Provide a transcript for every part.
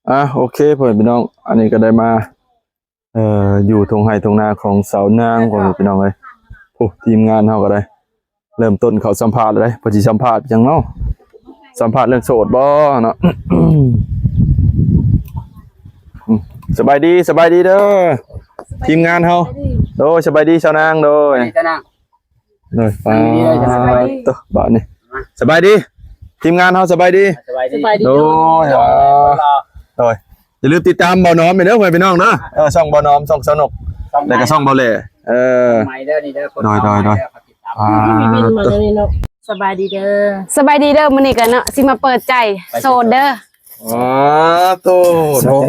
ອ່ະ ໂອເຄ ພໍ່ແມ່ພີ່ນ້ອງ ອັນນີ້ກໍໄດ້ມາ ເອີ ຢູ່ທົ່ງໄຮ່ທົ່ງນາຂອງສາວນາງ ພໍ່ແມ່ພີ່ນ້ອງເອີຍ. ໂອ້ ທີມງານເຮົາກໍໄດ້ເລີ່ມຕົ້ນເຂົ້າສຳພາດແລ້ວເດ້. ເພິ່ນຊິສຳພາດຫຍັງເນາະ? ສຳພາດເລື່ອງໂສດບໍ່ເນາະ? ສະບາຍດີ ສະບາຍດີເດີ ທີມງານເຮົາ. ໂດຍ ສະບາຍດີສາວນາງ ໂດຍ ສະບາຍດີເດີ ສະບາຍດີ ໂຕ ບາດນີ້ ສະບາຍດີ ທີມງານເຮົາ ສະບາຍດີ ສະບາຍດີ ສະບາຍດີ ໂດຍ ອ່າ ໂດຍ ຢ່າລືມຕິດຕາມບ່າວໜອມເດີ ພໍ່ແມ່ພີ່ນ້ອງເດີ. ເອີ ຊ່ອງບ່າວໜອມ ຊ່ອງສາວນົກ ແລ້ວກໍຊ່ອງບ່າວແຫຼ ເອີ ໃໝ່ເດີນີ້ເດີ ໂດຍ ໂດຍ ໂດຍ ອ່າ ສະບາຍດີເດີ ສະບາຍດີເດີ. ມື້ນີ້ກໍເນາະ ຊິມາເປີດໃຈໂສດເດີ. ອໍ ໂຕເນາະ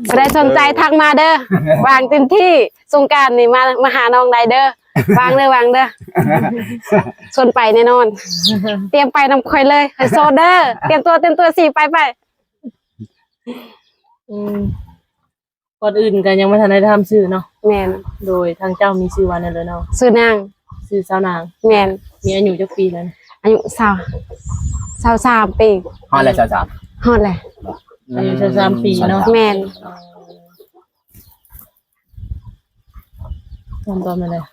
ຜູ້ໃດສົນໃຈທັກມາເດີ ວ່າງເຕັມທີ່. ສົງການນີ້ມາ ມາຫານ້ອງໄດ້ເດີ ວ່າງເດີ ວ່າງເດີ ຊວນໄປແນ່ນອນ. ຕຽມໄປນຳຂ້ອຍເລີຍ ຂ້ອຍໂສດເດີ. ຕຽມຕົວ ຕຽມຕົວ ຊິໄປ ໄປ. ອືມ ກ່ອນອື່ນກໍຍັງບໍ່ທັນໄດ້ຖາມຊື່ເນາະ. ແມ່ນ ໂດຍ ທາງເຈົ້າມີຊື່ວ່າແນວໃດເນາະ? ຊື່ນາງ ຊື່ສາວນາງ. ແມ່ນ ມີອາຍຸຈັກປີແລ້ວ? ອາຍຸຊາວ ຊາວສາມປີ. ຮອດແລ້ວ ຊາວສາມ ຮອດແລ້ວ ອາຍຸຊາວສາມປີເນາະ. ແມ່ນ ອືມ ຕອນນັ້ນແຫຼະ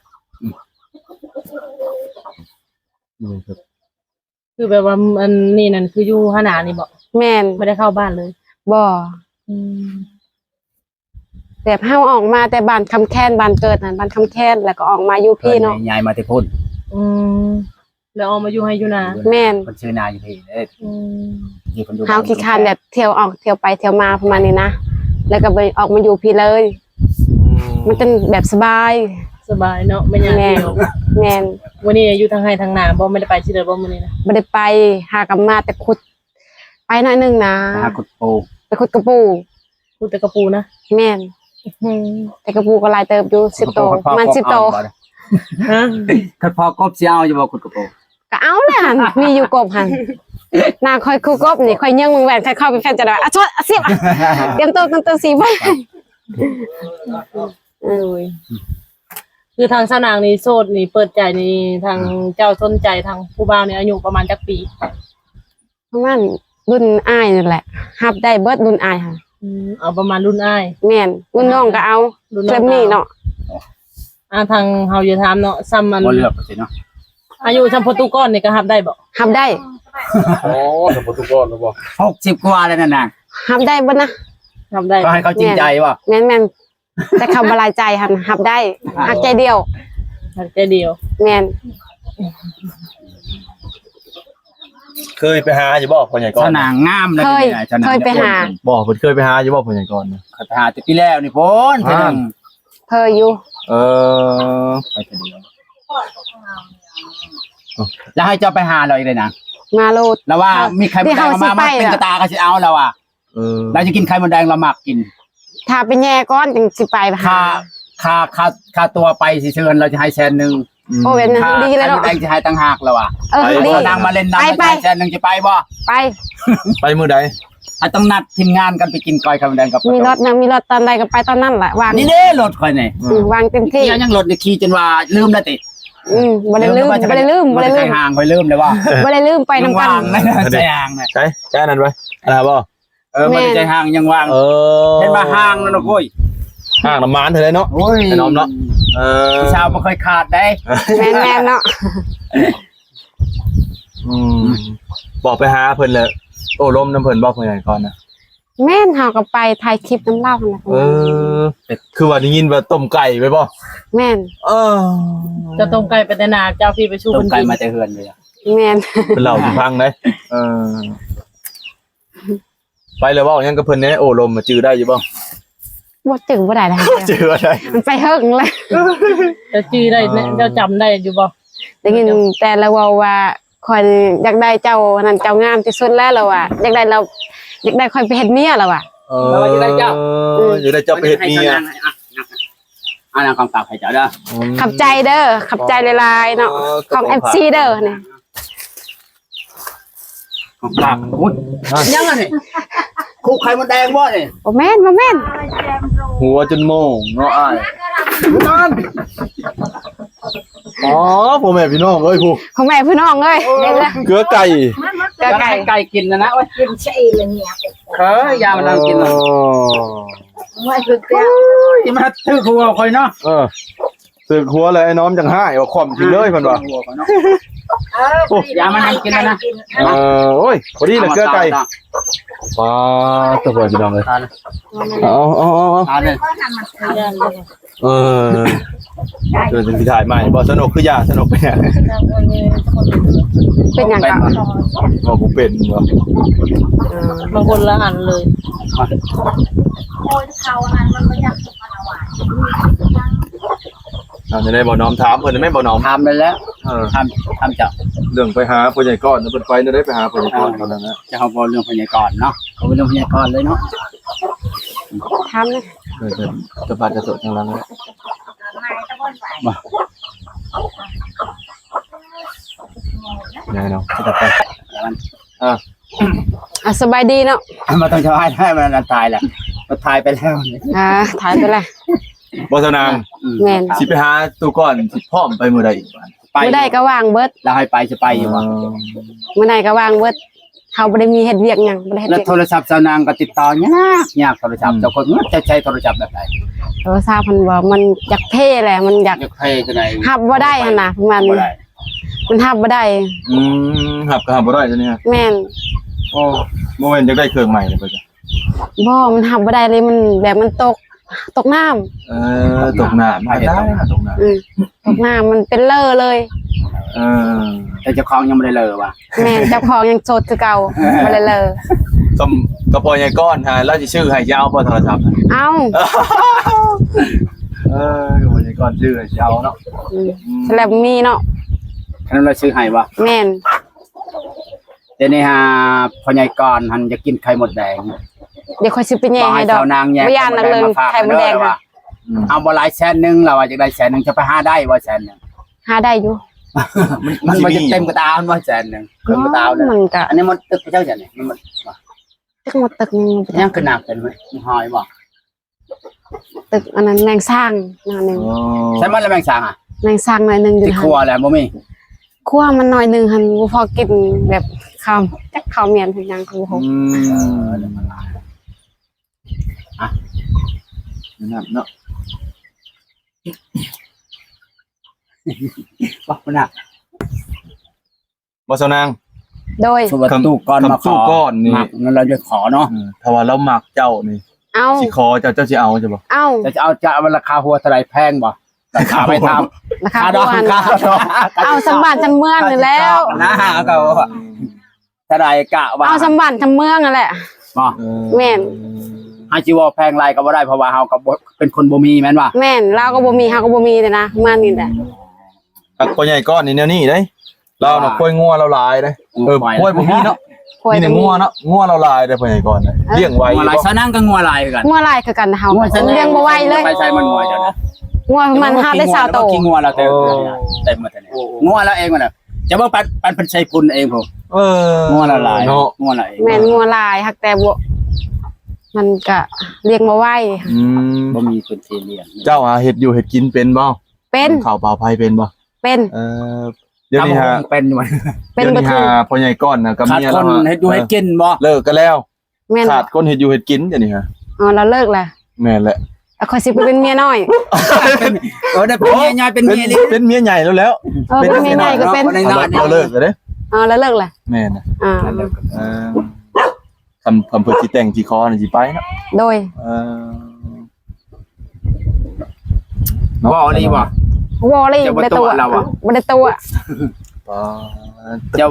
ອືມ ຄືແບບວ່າ ອັນນີ້ນັ້ນ ຄືຢູ່ຫັ້ນນານີ້ບໍ? ແມ່ນ ບໍ່ໄດ້ເຂົ້າບ້ານເລີຍ? ບໍ່ ອືມ ແບບເຮົາອອກມາແຕ່ບ້ານຄຳແຄນ ບ້ານເກີດຫັ້ນ ບ້ານຄຳແຄນ ແລ້ວກໍອອກມາຢູ່ພີ້ເນາະ. ເອີ ຍ້າຍມາແຕ່ພຸ້ນ. ອືມ ແລ້ວອອກມາຢູ່ໄຮ່ຢູ່ນາ. ແມ່ນ ເພິ່ນຊື້ນາຢູ່ພີ້ເດ້. ອືມ ເຮົາຂີ້ຄ້ານແບບທ່ຽວອອກທ່ຽວໄປທ່ຽວມາປະມານນີ້ນະ ແລ້ວກໍໄປອອກມາຢູ່ພີ້ເລີຍ. ອືມ ມັນຈະແບບສະບາຍ ສະບາຍເນາະ ແມ່ນຫຍັງດຽວ. ແມ່ນ ມື້ນີ້ຢູ່ທາງໄຮ່ທາງນາບໍ່? ບໍ່ໄດ້ໄປຊິເດີບໍ່ມື້ນີ້ນະ? ບໍ່ໄດ້ໄປ ຫາກັບມາແຕ່ຂຸດ ໄປໜ້ອຍໜຶ່ງນະ ໄປຫາຂຸດປູ ໄປຂຸດກະປູ. ຂຸດແຕ່ກະປູນະ? ແມ່ນ ອືມ ແຕ່ກະປູກໍຫຼາຍເຕີບຢູ່ ສິບໂຕ ປະມານສິບໂຕ. ຮະ ຄັນພໍກົບຊິເອົາຢູ່ບໍ່? ຂຸດກະປູ ກໍເອົາແຫຼະຫັ້ນ ມີຢູ່ກົບຫັ້ນ. ໜ້າຂ້ອຍຄືກົບນີ້ ຂ້ອຍຍິງແວ່ນ ຂ້ອຍເຂົ້າໄປແຟນຈະໄດ້ວ່າ ອາ ໂທດ ອາ ສິບ ຕຽມໂຕ ຕຽມໂຕ ຊິໄປ. ໂດຍ ຄືທາງສາວນາງນີ້ໂສດນີ້ ເປີດໃຈນີ້ ທາງເຈົ້າສົນໃຈທາງຜູ້ບ່າວນີ້ອາຍຸປະມານຈັກປີ? ປະມານລຸ້ນອ້າຍນັ້ນແຫຼະ ຮັບໄດ້ເບິດລຸ້ນອ້າຍຫັ້ນ. ອືມ ເອົາປະມານລຸ້ນອ້າຍ. ແມ່ນ ລຸ້ນນ້ອງກໍເອົາ ລຸ້ນນ້ອງກໍເອົາ ແບບນີ້ເນາະ. ອ່າ ທາງເຮົາຢ່າຖາມເນາະ ຊ່ຳມັນ ບໍ່ເລືອກຊິເນາະ. ອາຍຸຊ່ຳພໍ່ຕູ້ກ່ອນນີ້ກໍຮັບໄດ້ບໍ່? ຮັບໄດ້. ອໍ ຊ່ຳພໍ່ຕູ້ກ່ອນແລ້ວບໍ່? ຫົກສິບກວ່າແລ້ວນັ້ນນະ ຮັບໄດ້ເບິດນະ. ຮັບໄດ້ ກໍໃຫ້ເຂົາຈິງໃຈບໍ່? ແມ່ນໆ ແຕ່ເຂົາບໍ່ຫຼາຍໃຈຫັ້ນ ຮັບໄດ້ ຮັກໃຈດຽວ ຮັກໃຈດຽວ. ແມ່ນ ເຄີຍໄປຫາຢູ່ບໍ່ພໍ່ໃຫຍ່ກ່ອນ? ສາວນາງງາມເລີຍ. ເຄີຍ ເຄີຍໄປຫາ. ບໍ່ ເພິ່ນເຄີຍໄປຫາຢູ່ບໍ່ພໍ່ໃຫຍ່ກ່ອນ? ເຄີຍໄປຫາແຕ່ປີແລ້ວນີ້ພຸ້ນເທື່ອໜຶ່ງ. ເຄີຍຢູ່. ເອີ ໄປເທື່ອດຽວ ແລ້ວໃຫ້ເຈົ້າໄປຫາລາວອີກເດ້ນາງ. ມາໂລດ ລາວວ່າມີໄຂ່ມົດແດງມາ ມາເປັນກະຕ່າກໍຊິເອົາລາວວ່າ. ເອີ ລາວຈະກິນໄຂ່ມົດແດງ ລາວມັກກິນ. ຖ້າໄປແຍ່ກ່ອນຈຶ່ງຊິໄປຫາ. ຄ່າ ຄ່າ ຄ່າ ຄ່າຕົວໄປຊິເຊີນ ລາວຈະໃຫ້ແສນໜຶ່ງ. ອືມ ໂອ້ ແບບນັ້ນດີແລ້ວເນາະ. ຄ່າລົດແດງຊິໃຫ້ຕ່າງຫາກລາວວ່າ. ເອີ ດີ ລາວວ່ານາງມາຫຼິ້ນນຳ ແສນໜຶ່ງ ຊິໄປບໍ່? ໄປ ໄປມື້ໃດ? ອາ ຕ້ອງນັດທີມງານກັນໄປກິນກ້ອຍໄຂ່ມົດແດງກັບ ມີລົດ ຍັງມີລົດ ຕອນໃດກໍໄປຕອນນັ້ນແຫຼະ. ວ່າງ ນີ້ເດ້ລົດຂ້ອຍນີ້. ອືມ ວ່າງເຕັມທີ່. ຍັງລົດຂີ່ຈົນວ່າລືມແລ້ວຕິ? ອືມ ບໍ່ໄດ້ລືມ ບໍ່ໄດ້ລືມ ບໍ່ໄດ້ລືມ. ໄປຫາງຂ້ອຍລືມແລ້ວວ່າ ບໍ່ໄດ້ລືມ ໄປນຳກັນ. ໃສ່ຫາງນະ ໃສ່ ໃສ່ອັນນັ້ນໄວ້ ອັນນັ້ນບໍ່? ເອີ ມັນໃຈຫ່າງຍັງວ່າງ. ເອີ ເຫັນວ່າຫ່າງນັ້ນນະ. ໂອ້ຍ ຫ່າງນຳມານເທື່ອໃດເນາະ. ໂອ້ຍ ໄອ້ນ້ອງເນາະ. ເອີ ຜູ້ສາວບໍ່ເຄີຍຂາດເດ້. ແມ່ນໆເນາະ. ອືມ ບອກໄປຫາເພິ່ນແລ້ວ ໂອ້ລົມນຳເພິ່ນບໍ່ ເພິ່ນກ່ອນນະ? ແມ່ນ ເຮົາກໍໄປຖ່າຍຄລິບນຳລາວຫັ້ນນະ. ເອີ ຄືວ່າໄດ້ຍິນວ່າຕົ້ມໄກ່ໄປບໍ່? ແມ່ນ. ເອີ ເຈົ້າຕົ້ມໄກ່ໄປແຕ່ນາ ເຈົ້າພີ້ໄປສູ່ເພິ່ນກິນ. ຕົ້ມໄກ່ມາແຕ່ເຮືອນເລີຍ. ແມ່ນ ເພິ່ນເລົ່າສູ່ຟັງເດ້. ເອີ ໄປແລ້ວເວົ້າຫຍັງກັບເພິ່ນແດ່? ໂອ້ລົມ ຈື່ໄດ້ຢູ່ບໍ່? ບໍ່ ຈື່ບໍ່ໄດ້. ຈື່ບໍ່ໄດ້ ມັນໄປເຫິງແລ້ວ. ເຈົ້າຈື່ໄດ້ ເຈົ້າຈຳໄດ້ຢູ່ບໍ່? ໄດ້ຍິນແຕ່ລາວເວົ້າວ່າ ຂ້ອຍຢາກໄດ້ເຈົ້ານັ້ນ ເຈົ້າງາມທີ່ສຸດແລ້ວ ລາວວ່າ ຢາກໄດ້ລາວ ຢາກໄດ້ຂ້ອຍໄປເຮັດເມຍ ລາວວ່າ. ເອີ ຢາກໄດ້ເຈົ້າ ເອີ ຢາກໄດ້ເຈົ້າໄປເຮັດເມຍ. ອັນນັ້ນຂອງຝາກໃຫ້ເຈົ້າເດີ. ອືມ ຂອບໃຈເດີ ຂອບໃຈຫຼາຍໆເນາະ. ຂອງເອັຟຊີເດີນີ້. ຂອງຝາກ. ໂອ້ຍ ຍັງອັນນີ້ ຄຸກໄຂ່ມົດແດງບໍ່ນີ້? ບໍ່ແມ່ນ ບໍ່ແມ່ນ. ຫົວຈົນໂມງເນາະອ້າຍ. ນັ້ນ ອໍ ພໍ່ແມ່ພີ່ນ້ອງເອີຍ ຜູ້ ພໍ່ແມ່ພີ່ນ້ອງເອີຍ. ໂອ້ຍ ເກືອໄກ່ ເກືອໄກ່ ໄກ່ກິນນະນະ. ໂອ້ຍ ກິນເສຍເລີຍເມຍ. ເອີ ຢ່າມານັ່ງກິນເນາະ. ໂອ້ ໂອ້ຍ ມາຖືກຫົວຂ້ອຍເນາະ. ເອີ ຖືກຫົວແລ້ວ ໄອ້ນ້ອມຈັ່ງຮ້າຍ ເອົາຄ້ອມກິນເລີຍ ເພິ່ນວ່າ. ຖືກຫົວຂ້ອຍເນາະ. ເອີ ໂອ້ ຢ່າມານັ່ງກິນແລ້ວນະ. ເອີ ໂອ້ຍ ພໍດີລະເກືອໄກ່. ປາດໂທ້ ພີ່ນ້ອງເອີຍ. ເອົາ ເອົາ ເອົາ ເອົາ. ເອີ ເອີ ຊິຖ່າຍໃໝ່ບໍ່? ສະໜຸກຄືຢາ ສະໜຸກເປັນຫຍັງ? ເປັນຫຍັງກະ? ເວົ້າບໍ່ເປັນບໍ່? ເອີ ບາງຄົນລະອັນເລີຍ. ເອົາ ໄດ້ບໍ່ນ້ອມ? ຖາມເພິ່ນໄດ້ບໍ່ນ້ອມ? ຖາມໄດ້ແລ້ວ. ເອີ ຖາມ ຖາມເຈົ້າ ເລື່ອງໄປຫາພໍ່ໃຫຍ່ກ້ອນ ເພິ່ນໄປແນວໃດ? ໄປຫາພໍ່ໃຫຍ່ກ້ອນ ເອີ ຕອນນັ້ນນະ. ເຈົ້າເວົ້າເລື່ອງພໍ່ໃຫຍ່ກ້ອນເນາະ. ເອົາເລື່ອງພໍ່ໃຫຍ່ກ້ອນເລີຍເນາະ. ຖາມເລີຍ. ເອີ ຈະ ຈະບາດຈະໂສດທາງຫຼັງແລ້ວ. ບໍ່ ແນ່ເນາະ. ເອີ ອ່າ ສະບາຍດີເນາະ. ບໍ່ຕ້ອງສະບາຍ ໄດ້ ມັນຖ່າຍແລ້ວ ມັນຖ່າຍໄປແລ້ວ. ອ່າ ຖ່າຍໄປແລ້ວ. ບໍ່ ສາວນາງ. ອືມ ແມ່ນ. ຊິໄປຫາຕູ້ກ້ອນ ຊິພ້ອມໄປມື້ໃດອີກ? ບາດ ມື້ໃດກໍວ່າງເບິດ. ລາວໃຫ້ໄປ ຊິໄປຢູ່ບໍ່? ເອີ ມື້ໃດກໍວ່າງເບິດ. ເຮົາບໍ່ໄດ້ມີເຮັດວຽກຫຍັງ ບໍ່ໄດ້ເຮັດວຽກ. ແລ້ວໂທລະສັບສາວນາງກໍຕິດຕໍ່ຍາກ ຍາກໂທລະສັບ. ເຈົ້າຄົນເຈົ້າໃຊ້ໂທລະສັບແບບໃດ? ໂທລະສັບຫັ້ນບໍ່ ມັນຢາກເພແຫຼະ ມັນຢາກ ຢາກເພຈັ່ງໃດ? ຮັບບໍ່ໄດ້ຫັ້ນນະ ມັນ ຮັບບໍ່ໄດ້. ອືມ ຮັບກໍຮັບບໍ່ໄດ້ຕົວນີ້. ແມ່ນ. ໂອ້ ບໍ່ແມ່ນຢາກໄດ້ເຄື່ອງໃໝ່ເລີຍບໍ່? ບໍ່ ມັນຮັບບໍ່ໄດ້ເລີຍ ມັນແບບມັນຕົກ ຕົກນ້ຳ. ເອີ ຕົກນ້ຳ ໄປເຮັດຕົກນ້ຳ ຕົກນ້ຳ. ອືມ ຕົກນ້ຳ ມັນເປັນເລີເລີຍ. ເອີ ແຕ່ເຈົ້າຂອງຍັງບໍ່ໄດ້ເລີຫວາ? ແມ່ນ ເຈົ້າຂອງຍັງໂສດຄືເກົ່າ ບໍ່ໄດ້ເລີ. ກໍ ກໍພໍ່ໃຫຍ່ກ້ອນຫາ ລາວຊິຊື້ໃຫ້ ຊິເອົາບໍ່ໂທລະສັບ? ເອົາ. ເອີ ກໍພໍ່ໃຫຍ່ກ້ອນຊື້ໃຫ້ ຊິເອົາເນາະ. ອືມ ອືມ ແລ້ວມີເນາະ ຄັນລາວຊື້ໃຫ້ບໍ່? ແມ່ນ. ດຽວນີ້ຫາພໍ່ໃຫຍ່ກ່ອນຫັ້ນຢາກກິນໄຂ່ມົດແດງ. ດຽວຂ້ອຍຊິໄປແຍ່ໃຫ້ດອກ. ບໍ່ຢ້ານດອກເລື່ອງໄຂ່ມົດແດງ. ອືມ ເອົາບໍ່ຫຼາຍແສນໜຶ່ງ ລາວວ່າຢາກໄດ້ແສນໜຶ່ງ ຈະໄປຫາໄດ້ບໍ່ແສນໜຶ່ງ? ຫາໄດ້ຢູ່. ມັນ ມັນບໍ່ຈະເຕັມກະຕາມັນບໍ່ແສນໜຶ່ງ? ເຕັມກະຕາ. ມັນກະ ອັນນີ້ມັນຕຶກໄປເຈົ້າຈັ່ງນີ້ ມັນ ຕຶກໝົດຕຶກນີ້. ຍັງຄືໜັກເປັນ ມັນຫອຍບໍ່? ຕຶກອັນນັ້ນແມງຊ່າງໜ້ອຍໜຶ່ງ. ອໍ ໃສ່ໝົດແລ້ວແມງຊ່າງອະ? ແມງຊ່າງໜ້ອຍໜຶ່ງຢູ່. ທີ່ຄົວແລ້ວບໍ່ມີ? ຄົວມັນໜ້ອຍໜຶ່ງຫັ້ນ ບໍ່ພໍກິນແບບເຂົ້າ ຈັກເຂົ້າໝ້ຽນເຮັດຫຍັງກໍບໍ່ຮູ້. ອືມ ອະ ແນະນຳເນາະ ວ່າພຸ້ນນະ. ບໍ່ ສາວນາງ? ໂດຍ. ສະມມຸດຕູ້ກ້ອນມາຂໍ ຕູ້ກ້ອນນີ້ ມັກນັ້ນລາວຈະຂໍເນາະ. ເອີ ຖ້າວ່າລາວມັກເຈົ້ານີ້ ເອົາ ຊິຂໍເຈົ້າ ເຈົ້າຊິເອົາ ເຈົ້າບໍ່? ເອົາ. ເຈົ້າຈະເອົາ ຈະເອົາລາຄາຫົວເທົ່າໃດ ແພງບໍ່? ລາຄາໄປຖາມ ລາຄາຫົວ ເອົາສ່ຳບ້ານສ່ຳເມືອງນີ້ແລ້ວນະ. ເອົາເທົ່າໃດກະວ່າ ເອົາສ່ຳບ້ານສ່ຳເມືອງຫັ້ນແຫຼະ. ບໍ່ ເອີ ແມ່ນ. ເຮົາຊິເວົ້າແພງຫຼາຍກໍບໍ່ໄດ້ ເພາະວ່າເຮົາກໍບໍ່ ເປັນຄົນບໍ່ມີແມ່ນບໍ່? ແມ່ນ ລາວກໍບໍ່ມີ ເຮົາກໍບໍ່ມີເດ້ນະ ປະມານນີ້ແຫຼະ. ຄັກພໍ່ໃຫຍ່ກ້ອນນີ້ແນວນີ້ເດ້. ລາວນະ ຄວາຍງົວລາວຫຼາຍເດ້. ເອີ ຄວາຍບໍ່ມີເນາະ ມີແຕ່ງົວເນາະ. ງົວລາວຫຼາຍເດ້ພໍ່ໃຫຍ່ກ້ອນນະ. ລ້ຽງໄວຢູ່ບໍ່? ສາວນາງກໍງົວຫຼາຍຄືກັນ. ລ້ຽງບໍ່ໄວເລີຍ. ໄປໃສ່ມັນງົວເຈົ້ານະ. ງົວມັນຫາໄດ້ຊາວໂຕ. ຂີ້ງົວລາວເຕັມ ເຕັມໝົດແທ້. ງົວລາວເອງມັນນະ ຈະບໍ່ປັນ ປັນເພິ່ນໃສ່ຝຸ່ນເອງພຸ້ນ. ເອີ ງົວລາວຫຼາຍເນາະ. ງົວລາວເອງ ແມ່ນ ງົວຫຼາຍ ຫາກແຕ່ບໍ່ ມັນກະລ້ຽງບໍ່ໄວ. ອືມ ບໍ່ມີພື້ນທີ່ລ້ຽງ. ເຈົ້າຫາເຮັດຢູ່ເຮັດກິນເປັນບໍ່? ເປັນ. ເຂົ້າເປົ່າໄຟເປັນບໍ່? ເປັນ. ເອີ ດຽວນີ້ຫາ ເປັນຢູ່ ເປັນ ດຽວນີ້ຫາພໍ່ໃຫຍ່ກ້ອນນະ ກັບເມຍລາວ ຂາດຄົນເຮັດຢູ່ເຮັດກິນບໍ່? ເລີກກັນແລ້ວ. ແມ່ນ. ຂາດຄົນເຮັດຢູ່ເຮັດກິນດຽວນີ້ຫາ. ອໍ ລາວເລີກແລ້ວ. ແມ່ນແຫຼະ. ຂ້ອຍຊິໄປເປັນເມຍນ້ອຍ. ເອີ ໄດ້ເປັນເມຍໃຫຍ່ ເປັນເມຍ ເປັນເມຍໃຫຍ່ແລ້ວແຫຼະ. ເອີ ເປັນເມຍໃຫຍ່ກໍເປັນ. ລາວເລີກແລ້ວເດ້. ອໍ ລາວເລີກແລ້ວ. ແມ່ນ. ອ່າ ເອີ ຄຳ ຄຳເພິ່ນຊິແຕ່ງຊິຂໍນີ້ຊິໄປເນາະ. ໂດຍ. ເອີ ເວົ້າອີ່ຫຼີບໍ່? ເວົ້າອີ່ຫຼີ. ບໍ່ໄດ້ຕົວະລາວບໍ່? ບໍ່ໄດ້ຕົວະ. ເຈົ້າ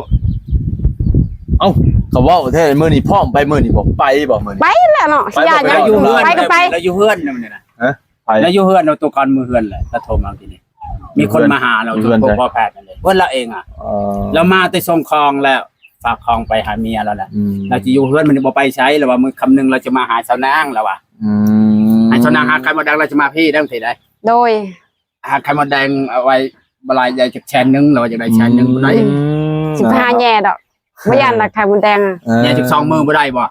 ເອົ້າ ເຂົາເວົ້າແທ້ ມື້ນີ້ພ້ອມໄປ ມື້ນີ້ບໍ່ໄປບໍ່? ມື້ນີ້ໄປແລ້ວເນາະ. ໄປກໍໄປ ລາວຢູ່ເຮືອນ ໄປກໍໄປ ລາວຢູ່ເຮືອນນະ. ຮະ? ລາວຢູ່ເຮືອນເນາະ ໂຕກ່ອນມື້ເຮືອນແຫຼະ ລາວໂທມາກີ້ນີ້ ມີຄົນມາຫາລາວ ຢູ່ເຮືອນໃຜ? ພໍ່ແພດນັ້ນເດ້ ເຮືອນລາວເອງອະ. ອໍ ລາວມາແຕ່ສົ່ງຂອງແລ້ວ ຝາກຂອງໄປໃຫ້ເມຍລາວແຫຼະ. ອືມ ລາວຊິຢູ່ເຮືອນ ມັນບໍ່ໄປໃສ ລາວວ່າມື້ຄ່ຳໜຶ່ງລາວຈະມາຫາສາວນາງ ລາວວ່າ. ອືມ ໃຫ້ສາວນາງຫາໄຂ່ມົດແດງ ລາວຈະມາພີ້ເດີ ເຮັດໃດ. ໂດຍ. ຫາໄຂ່ມົດແດງເອົາໄວ້ບໍ່ຫຼາຍ ຢາກຈັກແສນໜຶ່ງ ລາວວ່າຢາກໄດ້ແສນໜຶ່ງ. ອືມ ບໍ່ໄດ້. ຊິໄປຫາແຍ່ດອກ. ບໍ່ຢ້ານລະໄຂ່ມົດແດງອະ. ເອີ ແຍ່ຈັກສອງມື້ບໍ່ໄດ້ບໍ່?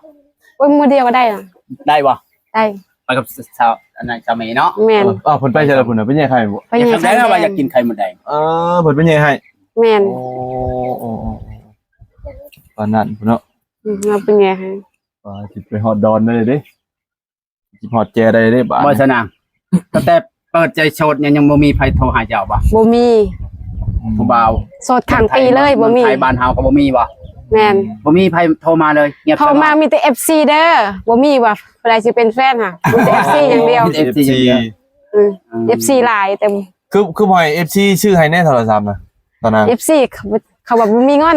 ໂອ້ຍ ມື້ດຽວກໍໄດ້ນະ. ໄດ້ບໍ່? ໄດ້. ໄປກັບສາວ ອັນນັ້ນ ສາມີເນາະ. ແມ່ນ. ເອີ ອ້າວ ເພິ່ນໄປໃສລະພຸ້ນນະ? ໄປແຍ່ໄຂ່ບໍ່? ໄປແຍ່ໄຂ່. ຢາກ ວ່າຢາກກິນໄຂ່ມົດແດງ. ເອີ ເພິ່ນໄປແຍ່ໃຫ້. ແມ່ນ. ໂອ້ ໂອ້ ໂອ້ ປານນັ້ນພຸ້ນເນາະ. ອືມ ເຮົາໄປແຍ່ໃຫ້. ວ່າຊິໄປຮອດດອນໄດ້ເດ້ ຊິຮອດແຈໄດ້ເດ້ບາດ ບໍ່ຊະນາງ. ຕັ້ງແຕ່ເປີດໃຈໂສດຍັງ ຍັງບໍ່ມີໃຜໂທຫາເຈົ້າບໍ່? ບໍ່ມີ. ອືມ ຜູ້ບ່າວ ໂສດຂ້າມປີເລີຍ ບໍ່ມີ. ໃນບ້ານເຮົາກໍບໍ່ມີບໍ່? ແມ່ນ ບໍ່ມີໃຜໂທມາເລີຍ ງຽບ. ໂທມາມີແຕ່ເອັຟຊີເດີ ບໍ່ມີວ່າຜູ້ໃດຊິເປັນແຟນຫາ ມີແຕ່ເອັຟຊີຢ່າງດຽວ. ມີແຕ່ເອັຟຊີຢ່າງດຽວ. ອືມ ເອັຟຊີຫຼາຍ ແຕ່ ຄື ຄືບໍ່ໃຫ້ເອັຟຊີຊື້ໃຫ້ແດ່ໂທລະສັບນະ ຕອນນັ້ນ ເອັຟຊີ ເຂົາ ເຂົາວ່າບໍ່ມີເງິນ.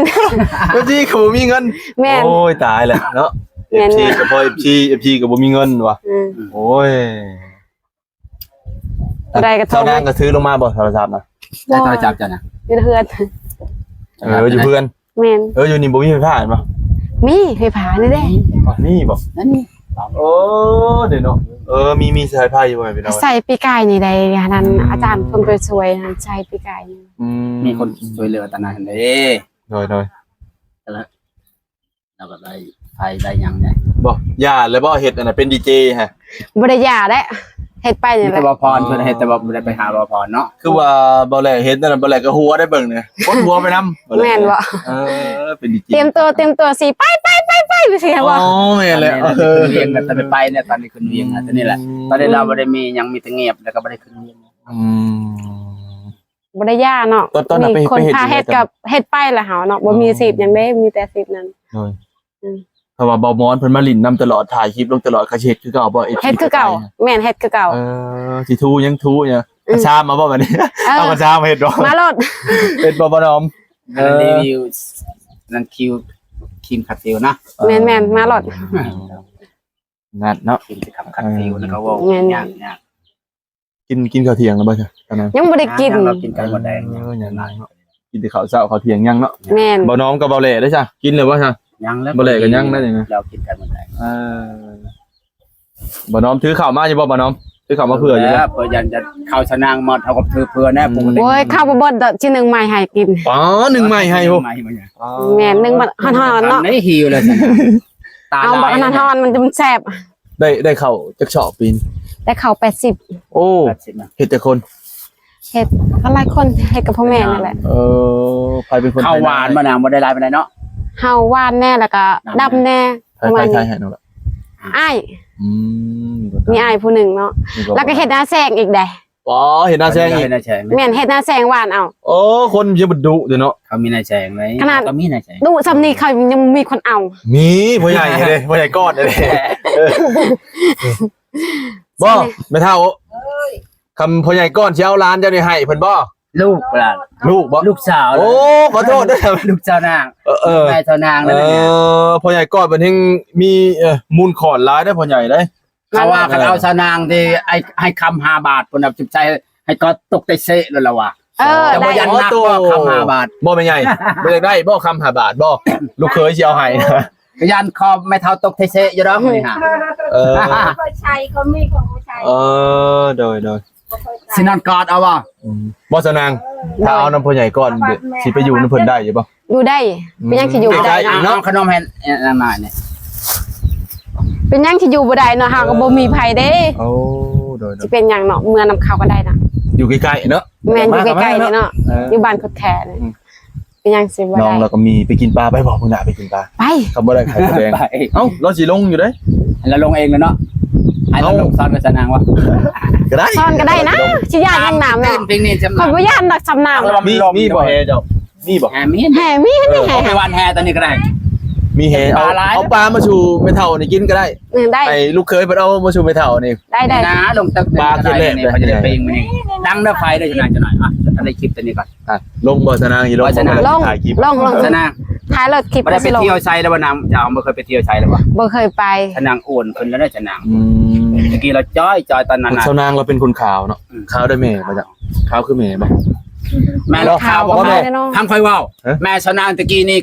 ເອັຟຊີ ເຂົາບໍ່ມີເງິນ. ແມ່ນ. ໂອ້ຍ ຕາຍແລ້ວເນາະ. ແມ່ນ. ເອັຟຊີ ກໍເພາະເອັຟຊີ ເອັຟຊີ ກໍບໍ່ມີເງິນວ່າ. ອືມ ໂອ້ຍ ຜູ້ໃດກໍໂທ ຊາວນາງກໍຊື້ລົງມາບໍ່ໂທລະສັບນະ? ບໍ່ ໃນໂທລະສັບເຈົ້ານະ ຢູ່ເຮືອນ. ເອີ ຢູ່ເຮືອນ. ແມ່ນ. ເອີ ຢູ່ນີ້ບໍ່ມີໄຟຟ້າແມ່ນບໍ່? ມີໄຟຟ້ານີ້ເດ້. ມີບໍ່? ນັ້ນນີ້. ໂອ້ ເດ້ເນາະ. ເອີ ມີ ມີສາຍໄຟຢູ່ ພີ່ນ້ອງ. ໃສ່ປີກາຍນີ້ໄດ້ ອັນນັ້ນ ອືມ ອາຈານເພິ່ນໄປຊ່ວຍຫັ້ນ ໃສ່ປີກາຍນີ້. ອືມ ມີຄົນຊ່ວຍເຫຼືອຕອນນັ້ນເດ້. ໂດຍ ໂດຍ. ແລ້ວ ແລ້ວກໍໄດ້ໄຟໄດ້ຫຍັງແດ່. ບໍ່ ຢ່າແລ້ວບໍ່ ເຮັດອັນນັ້ນ ເປັນດີເຈຮະ? ບໍ່ໄດ້ຢ່າແຫຼະ ເຮັດໄປນີ້ແຫຼະ. ມີແຕ່ບ່າວພອນເພິ່ນເຮັດ ແຕ່ວ່າບໍ່ໄດ້ໄປຫາບ່າວພອນເນາະ. ຄືວ່າບ່າວແຫຼະເຮັດນັ້ນ ບ່າວແຫຼະກໍຫົວໄດ້ເບິ່ງນີ້ ຄົນຫົວໄປນຳ. ແມ່ນບໍ່? ເອີ ເປັນດີເຈ ຕຽມຕົວ ຕຽມຕົວຊິໄປ ໄປ ໄປ ໄປ ຊິບໍ່? ອໍ ແມ່ນແຫຼະ. ຕອນນີ້ແຫຼະ ເອີ ຂຶ້ນວຽງ ຕອນໄປ ໄປແລ້ວ ຕອນນີ້ຂຶ້ນວຽງ ອືມ ຕອນນີ້ແຫຼະ. ຕອນນີ້ລາວບໍ່ໄດ້ມີຫຍັງ ມີແຕ່ງຽບ ແລ້ວກໍບໍ່ໄດ້ຂຶ້ນວຽງ. ອືມ ບໍ່ໄດ້ຢ່າເນາະ. ຕອນ ຕອນນັ້ນ ມີຄົນພາເຮັດ ໄປເຮັດຢູ່ໃສ? ກໍເຮັດໄປລະເຮົາເນາະ ບໍ່ມີອາຊີບຫຍັງເດ້ ມີແຕ່ອາຊີບນັ້ນ. ໂດຍ. ອືມ ຖ້າວ່າບ່າວມອນເພິ່ນມາຫຼິ້ນນຳຕະຫຼອດ ຖ່າຍຄລິບລົງຕະຫຼອດ ກໍຊິເຮັດຄືເກົ່າບໍ່? ເຮັດຄືເກົ່າ. ເຮັດຄືເກົ່າ. ແມ່ນ ເຮັດຄືເກົ່າ. ເອີ ຊິຖູຫຍັງຖູຫຍັງ. ອືມ ກະຊາມເອົາບໍ່ບາດນີ້? ເອີ ເອົາກະຊາມມາເຮັດບໍ່? ມາໂລດ. ເຮັດບໍ່ ບ່າວນອມ? ເອີ ອັນນັ້ນຣີວິວ ນັ້ນຄິວ ຄຣີມຂັດຜິວນະ. ແມ່ນໆ ມາໂລດ. ນັ້ນເນາະ ກິນແຕ່ຄຳຂັດຜິວ ເອີ ແລ້ວກໍເວົ້າ ແມ່ນ ຍາກ ຍາກ. ກິນ ກິນເຂົ້າທ່ຽງແລ້ວບໍ່ຊະ ຕອນນັ້ນ? ຍັງບໍ່ໄດ້ກິນ. ຍັງ ຍັງ ເຮົາກິນໄກ່ມົດແດງ ເອີ ຍັງ ຍັງ ຍັງເນາະ ກິນແຕ່ເຂົ້າເຊົ້າເຂົ້າທ່ຽງຍັງເນາະ. ແມ່ນ. ບ່າວນອມກັບບ່າວແຫຼໄດ້ຊະ ກິນແລ້ວບໍ່ຊະ? ຍັງແລ້ວ ບ່າວແຫຼກໍຍັງໄດ້ນີ້ນະ. ເຮົາກິນໄກ່ມົດແດງ. ເອີ ບ່າວນອມຖືເຂົ້າມາຢູ່ບໍ່? ບ່າວນອມ ຖືເຂົ້າມາເພື່ອຢູ່ບໍ່? ເພື່ອຢ້ານຈະເຂົ້າຊະນາງໝົດ ເຮົາກໍຖືເພື່ອແດ່. ອືມ ໂອ້ຍ ເຂົ້າບໍ່ເບິດດອກ ຊິໜຶ້ງໃໝ່ໃຫ້ກິນ. ອໍ ໜຶ້ງໃໝ່ໃຫ້ພຸ້ນ. ໜຶ້ງໃໝ່ໃຫ້ ອໍ ແມ່ນ ໜຶ້ງບັດຮ້ອນໆເນາະ. ໄດ້ຫິວແລ້ວຊະນະ. ຕາ ເອົາບັດຮ້ອນໆ ມັນຈະແຊບ. ໄດ້ ໄດ້ເຂົ້າຈັກຊອກປີນີ້? ໄດ້ເຂົ້າແປດສິບ. ໂອ້ ແປດສິບນະ. ເຮັດຈັກຄົນ? ເຮັດກໍຫຼາຍຄົນ ເຮັດກັບພໍ່ແມ່ນັ້ນແຫຼະ. ເອີ ໃຜເປັນຄົນ ເຂົ້າຫວານບໍ່ນະ? ບໍ່ໄດ້ຫຼາຍປານໃດເນາະ. ເຮົາຫວານແດ່ ແລ້ວກໍດຳແດ່. ດຳແດ່. ໃຜ ໃຜ ໃຜໃຫ້ນ້ອງລະ? ອ້າຍ. ອືມ ມີອ້າຍຜູ້ໜຶ່ງເນາະ. ແລ້ວກໍເຮັດນາແຊງອີກເດ້. ອໍ ເຮັດນາແຊງອີກ. ເຮັດນາແຊງ. ແມ່ນ ເຮັດນາແຊງຫວ່ານເອົາ. ໂອ້ ຄົນຍັງບໍ່ດຸເດ້ເນາະ. ເຂົາມີນາແຊງເລີຍ. ຂະໜາດເຂົາມີນາແຊງ ດຸສ່ຳນີ້ເຂົາຍັງມີຄົນເອົາ. ມີ ພໍ່ໃຫຍ່ເດ້ ພໍ່ໃຫຍ່ກອດເດ້. ບໍ່ ແມ່ເຖົ້າ ຄັນພໍ່ໃຫຍ່ກອດຊິເອົາຫຼານເຈົ້ານີ້ໃຫ້ເພິ່ນບໍ່? ລູກຫຼານ ລູກບໍ່? ລູກສາວ. ໂອ້ ຂໍໂທດເດີ ລູກສາວນາງ. ເອີ ເອີ ແມ່ສາວນາງ. ເອີ ນັ້ນແຫຼະ ພໍ່ໃຫຍ່ກອດເພິ່ນແຮ່ງມີ ເອີ ມູນຂອນຫຼາຍເດ້ ພໍ່ໃຫຍ່ເດ້. ເຂົາວ່າຄັນເອົາສາວນາງທີ່ໃຫ້ ໃຫ້ຄຳຫ້າບາດພຸ້ນນະ ໃສ່ໃຫ້ກໍຕົກແຕ່ເຊະໂລດລະວ່າ. ເອີ ແຕ່ບໍ່ຢ້ານໜັກບໍ່ຄຳຫ້າບາດ. ບໍ່ແມ່ນໃຫຍ່ ບໍ່ຢາກໄດ້ບໍ່ຄຳຫ້າບາດບໍ່? ລູກເຂີຍຊິເອົາໃຫ້ນະ. ກໍຢ້ານຄອມແມ່ເຖົ້າຕົກເທເຊະຢູ່ດອກມື້ນີ້ຫາ. ເອີ ບໍ່ໃຊ້ ກໍມີຂອງບໍ່ໃຊ້. ເອີ ໂດຍ ໂດຍ. ຊິນອນກອດເອົາບໍ່? ອືມ ບໍ່ສາວນາງ ຖ້າເອົານຳພໍ່ໃຫຍ່ກ່ອນ ຊິໄປຢູ່ນຳເພິ່ນໄດ້ຢູ່ບໍ່? ຢູ່ໄດ້. ອືມ ເປັນຫຍັງຊິຢູ່ບໍ່ໄດ້? ເອົາຂະໜົມໃຫ້ນາງໜ້ອຍນີ້. ເປັນຫຍັງຊິຢູ່ບໍ່ໄດ້ເນາະ ເຮົາກໍບໍ່ມີໃຜເດ້. ໂອ້ ໂດຍໆ. ຊິເປັນຫຍັງເນາະ ເມືອນຳເຂົາກໍໄດ້ນະ. ຢູ່ໃກ້ໆເນາະ. ແມ່ນ ຢູ່ໃກ້ໆນີ້ເນາະ. ເອີ ຢູ່ບ້ານໂຄດແຄນີ້. ອືມ ເປັນຫຍັງຊິບໍ່ໄດ້? ນ້ອງລາວກໍມີ ໄປກິນປາໄປບໍ່? ມື້ໜ້າໄປກິນປາ. ໄປ. ຄັນບໍ່ໄດ້ໄຂ່ມົດແດງ. ເອົ້າ ລາວຊິລົງຢູ່ເດ້. ລາວລົງເອງແລ້ວເນາະ. ໃຫ້ລາວລົງ ເອົ້າ ສອນກັບສາວນາງວະ? ກໍໄດ້ ສອນກໍໄດ້ນະ. ຊິຢ້ານຫຍັງນ້ຳເນາະ. ຂ້ອຍບໍ່ຢ້ານດອກສ່ຳນ້ຳ. ມີ ມີບໍ່ແຫເຈົ້າ? ມີບໍ່? ແຫມີ ແຫມີ. ເອີ ເອົາໄປຫວ່ານແຫຕອນນີ້ກໍໄດ້. ມີແຫ ເອົາ ເອົາປາມາສູ່ແມ່ເຖົ້ານີ້ກິນກໍໄດ້. ອືມ ໄດ້. ໃຫ້ລູກເຂີຍເພິ່ນເອົາມາສູ່ແມ່ເຖົ້ານີ້. ໄດ້ ໄດ້. ນະ ລົງຕຶກ ປາກິນແລ້ວ ນີ້ ເພິ່ນຈະໄດ້ປີ້ງມື້ນີ້. ຕັ້ງເດີໄຟເດີ ນາງຈະໜ້ອຍ. ອ່ະ ເຮັດຄລິບຕົວນີ້ກ່ອນ. ອ່ະ ລົງບໍ່ສາວນາງ? ຊິລົງບໍ່? ຖ່າຍຄລິບ ລົງ ລົງສາວນາງ. ຖ່າຍລົດຄລິບ ບໍ່ໄດ້ໄປທ່ຽວໃສແລ້ວບໍ່ນາງ? ເຈົ້າບໍ່ເຄີຍໄປທ່ຽວໃສແລ້ວບໍ່? ບໍ່ເຄີຍໄປ. ສາວນາງອ້ວນຂຶ້ນແລ້ວເດ້ສາວນາງ. ອືມ ແຕ່ກີ້ລາວຈ້ອຍໆ ຕອນນັ້ນນະ. ສາວນາງລາວເປັນຄົນຂາວເນາະ. ອືມ ຂາວໄດ້ແມ່ບໍ່? ຂາວຄືແມ່ບໍ່? ແມ່ລາວຂາວບໍ່? ຟັງຂ້ອຍເວົ້າ. ແມ່ສາວນາງແຕ່ກີ້ນີ້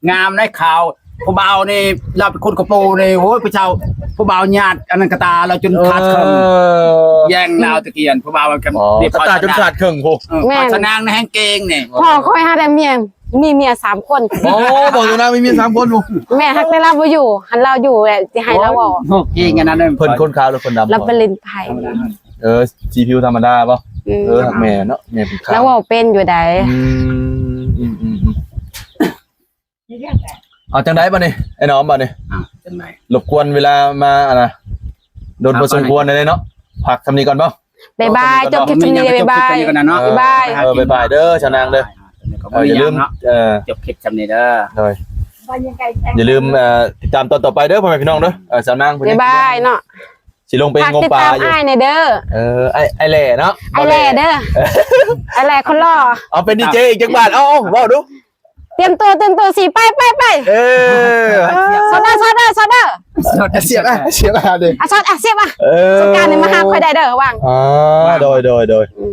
ງາມໄດ໋ ຂາວ. ຜູ້ບ່າວນີ້ລາວໄປຂຸດກະປູນີ້ ໂອ້ຍ ຜູ້ເຖົ້າ ຜູ້ບ່າວຍາດອັນນັ້ນກະຕາລາວຈົນຂາດເຄິ່ງ. ເອີ ແຍ່ງລາວຕະກີ້ ອັນຜູ້ບ່າວກັນ ກະຕາຈົນຂາດເຄິ່ງພຸ້ນ. ເອີ ແມ່ນ ສາວນາງນະແຮ່ງເກັ່ງນີ້. ພໍ່ຂ້ອຍຫາແຕ່ເມຍ ມີເມຍສາມຄົນ. ໂອ້ ບໍ່ ສາວນາງມີເມຍສາມຄົນພຸ້ນ. ແມ່ນ ຫາກແຕ່ລາວບໍ່ຢູ່ ຄັນລາວຢູ່ແຫຼະຊິໃຫ້ລາວເວົ້າ. ໂອ້ ເກັ່ງອັນນັ້ນເດ້. ເພິ່ນຄົນຂາວຫຼືຄົນດຳ? ລາວເປັນຫຼິ້ນໄພ. ເອີ ສີຜິວທຳມະດາບໍ່? ອືມ ເອີ ແມ່ເນາະ ແມ່ເປັນຂາວ. ລາວເວົ້າເປັນຢູ່ໃດ. ອືມ ອືມໆໆ. ເອົາຈັ່ງໃດບາດນີ້ ໄອ້ໜອມ ບາດນີ້? ອ້າວ ລົບກວນເວລາມາອັນນະ ດົນພໍສົມຄວນແລ້ວເນາະ. ພັກສ່ຳນີ້ກ່ອນບໍ່? ບາຍບາຍ ຈົບຄລິບສ່ຳນີ້ເດີ້ ບາຍບາຍ ຈົບຄລິບສ່ຳນີ້ກ່ອນນະເນາະ. ບາຍບາຍ ເອີ ບາຍບາຍເດີ້ ຊາວນາງເດີ້. ເອີ ຢ່າລືມ ເອີ ຈົບຄລິບສ່ຳນີ້ເດີ້. ໂດຍ ຢ່າລືມ ເອີ ຕິດຕາມຕອນຕໍ່ໄປເດີ້ ພໍ່ແມ່ພີ່ນ້ອງເດີ້. ເອີ ຊາວນາງເພິ່ນ ບາຍບາຍເນາະ. ຊິລົງໄປງົບປາຢູ່. ຝາກຕິດຕາມອ້າຍແດ່ເດີ້. ເອີ ອ້າຍ ອ້າຍແຫຼເນາະ. ອ້າຍແຫຼເດີ້ ອ້າຍແຫຼຄົນຫຼໍ່. ເອົາ ເປັນດີເຈອີກຈັກບາດ. ເອົາ ເອົາ ເວົ້າດູ. ຕຽມຕົວ ຕຽມຕົວ ສີ່ ໄປ ໄປ ໄປ. ເອີ ເອີ ຊອດເດີ້ ຊອດເດີ້ ຊອດເດີ້. ສຽບອະ ສຽບອະເດ້. ອະ ຊອດອະ ສຽບອະ. ເອີ ສົງການນີ້ມາຫາຂ້ອຍໄດ້ເດີ້ ວ່າງ. ອໍ ໂດຍ ໂດຍ ໂດຍ. ອືມ